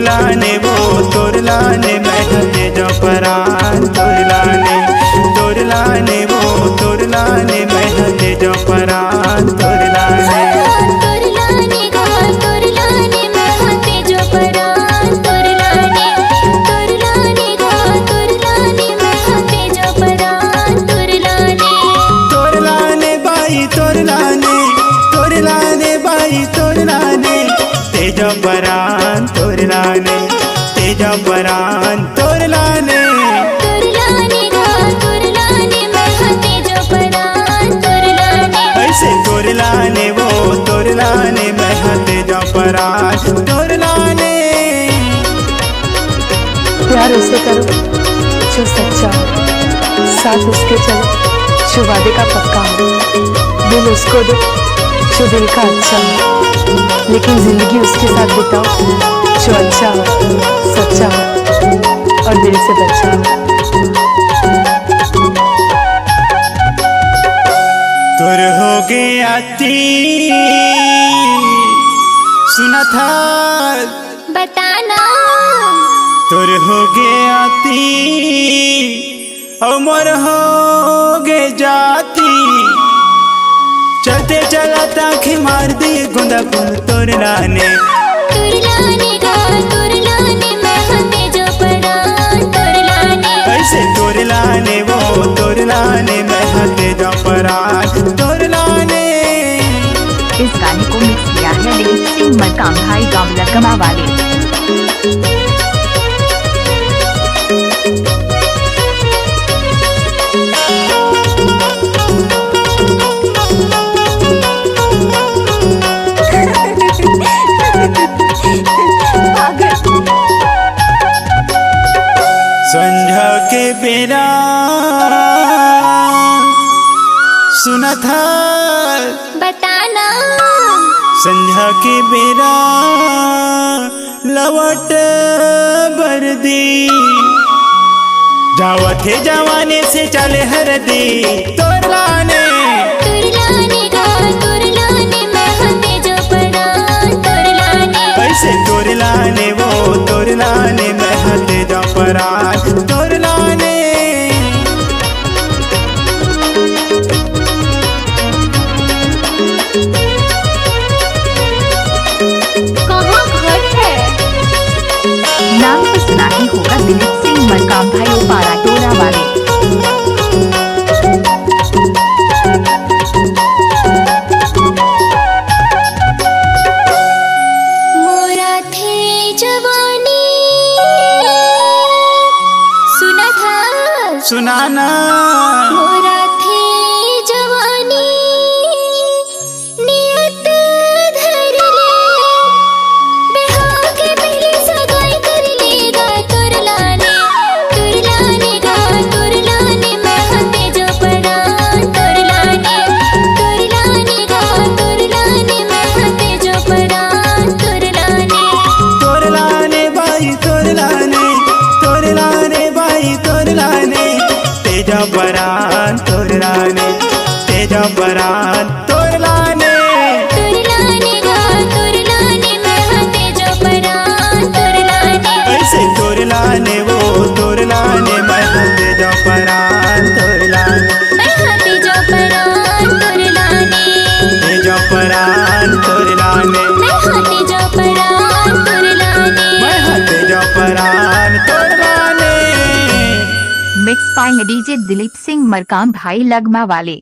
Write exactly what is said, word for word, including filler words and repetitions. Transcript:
लाने वो तोर लाने, मैं हते जो परान तोर लाने, तोर लाने वो तोर लाने, मैं हते जो परान तोर लाने। तोर लाने गा, तोर लाने, मैं हते जो परान तोर लाने, तोर लाने गा, तोर लाने, मैं हते जो परान तोर लाने। तोर लाने बाई तोर लाने, तोर लाने बाई तोर लाने, तेजा परान तोर लाने, तेजा परान तोर लाने। तोर लाने गा, तोर लाने, मैं हते जो परान तोर लाने। ऐसे तोर लाने वो तोर लाने, मैं हते जो परान तोर लाने। प्यार उसे करो जो सच्चा हो, साथ उसके चलो जो वादे का पक्का हो। दिल उसको दो जो दिल का अच्छा हो, लेकिन जिंदगी उसके साथ बिताओ जो अच्छा हो, सच्चा हो और दिल से बच्चा हो। तोर हो गया ती, सुना था बताना। तोर हो गया ती, अउ मोर हो गे जाती। चलते चलत आँखी मार दी गुंदा फूल तोर लाने। तोर लाने गा, तोर लाने, मैं हते जो परान तोर लाने। ऐसे तोर लाने वो तोर लाने, मैं हते जो परान तोर लाने। इस गाने को मिक्स किया है दिलीप सिंह मरकाम भाई गाँव लकमा वाले। संझा के बेरा सुना था बताना। संझा के बेरा लवट बरदी। जावत हे जवाने से चले हरदी। तोर लाने। तोर लाने गा, तोर लाने, मैं हते जो परान तोर लाने। ऐसे तोर लाने वो तोर लाने, मैं हते जो परान तोर लाने। कहाँ घर है? नाम तो सुना ही होगा दिलीप सिंह मरकाम भाई ओपारा टोला वाले। मोरा थे जवानी सुना था। सुनाना। मोरा थे जवानी नियत धर ले, बिहाव के पहले सगाई कर लेगा। तोर लाने, तोर लाने गा, तोर लाने, मैं हते जो परान तोर लाने। तोर लाने गा, तोर लाने, मैं हते जो परान तोर लाने। तोर लाने बाई तोर लाने, तोर लाने बाई तोर लाने, तेजा परान तोर लाने, तेजा परान तोर लाने। तोर लाने गा, तोर लाने, मैं हते जो परान तोर लाने। ऐसे तोर लाने वो तोर लाने, मैं हते जो परान तोर लाने। मैं हते जो परान तोर लाने। तेजा परान तोर लाने। मैं हते जो परान तोर लाने। मैं हते जो परान तोर लाने। Mix by DJ Dilip Singh Markam भाई लगमा वाले।